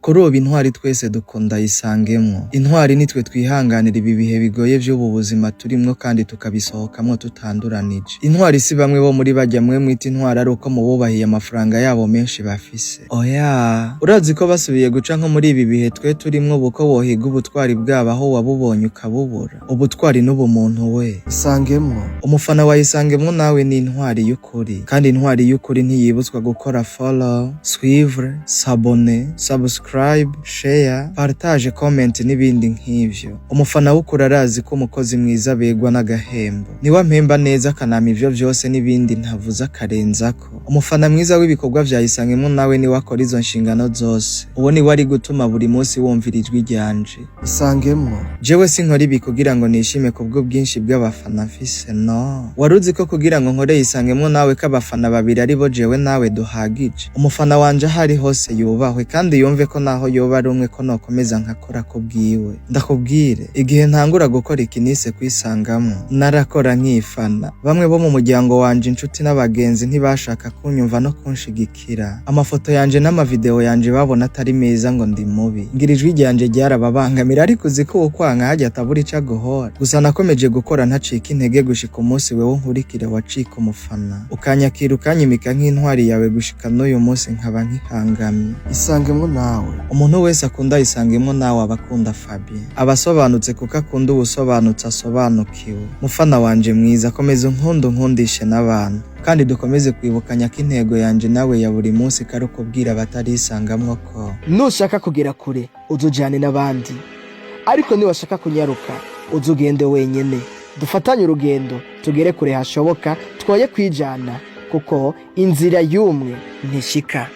Kuri ubu intwari twese dukunda Isangemwo. Intwari nitwe twihanganira ibi bihe bigoye vy'ubu buzima turimwo kandi tukabisohokamwo tutanduranije. Intwari si bamwe bo muri barya mwe mwita intwari ari uko mububahiye amafaranga yabo menshi bafise. Oya, urazi ko basubiye guca nko muri ibi bihe twe turimwo buko wohiga ubutwari bwabo aho wabubonye ukabubura. Ubutwari n'ubumuntu we. Isangemwo. Umufana wa Isangemwo nawe ni intwari y'ukuri. Kandi intwari y'ukuri ntiyibutswa gukora follow, suivre, s'abonner, subscribe, share, partage, comment n'ibindi nk'ivyo. Umufana w'ukuri arazi ko umukozi mwiza abegwa n'agahembo. Niwe ampemba neza akanama ivyo vyose n'ibindi ntavuze akarenzako. Umufana mwiza w'ibikorwa vya Isangemwo nawe niwe akora izo nshingano zose. Uwo niwe ari gutuma buri munsi wumvira ijwi ryanje. Isangemwo. Jewe sinkora ibi kugira ngo nishime kubwo bwinshi bw'abafana mfise, no. Waruzi ko kugira ngo nkore Isangemwo nawe ko abafana babiri aribo jewe nawe duhagije. Umufana wanje aho ari hose yubahwe kandi yumve ko naho yoba ari umwe ko nokomeza nkakora ku bwiwe. Ndakubwire, igihe ntangura gukora iki nise kwisangamwo, narakora nkifana. Bamwe bo mu muryango wanje, inshuti n'abagenzi ntibashaka kunyumva no kunshigikira. Amafoto yanje n'amavideo yanje babona atari meza ngo ndi mubi. Ngira ijwi ryanje ryarababangamira, ariko uzi ko uwukwanka harya atabura ico aguhora. Gusa nakomeje gukora ntacika intege gushika umunsi wewe nkurikira wacika umufana. Ukanyakira, ukanyimika nk'intwari yawe, gushika n'uyu munsi nkaba nkihangamye. Isangemwo nawe. Umuntu wese akunda Isangemwo nawe aba akunda Fabien. Aba asobanutse kuko akunda uwusobanutse asobanukiwe. Mufana wanje mwiza, komeza unkunda, unkundishe n'abantu. Kandi dukomeze kwibukanya ko intego yanje nawe ya buri munsi kari ukubwira abatarisangamwo ko Nushaka kugera kure, uzujane n'abandi, ariko niwashaka kunyaruka, uzugende wenyene. Dufatanye urugendo tugere kure hashoboka, twoye kwijana kuko inzira y'umwe ntishika.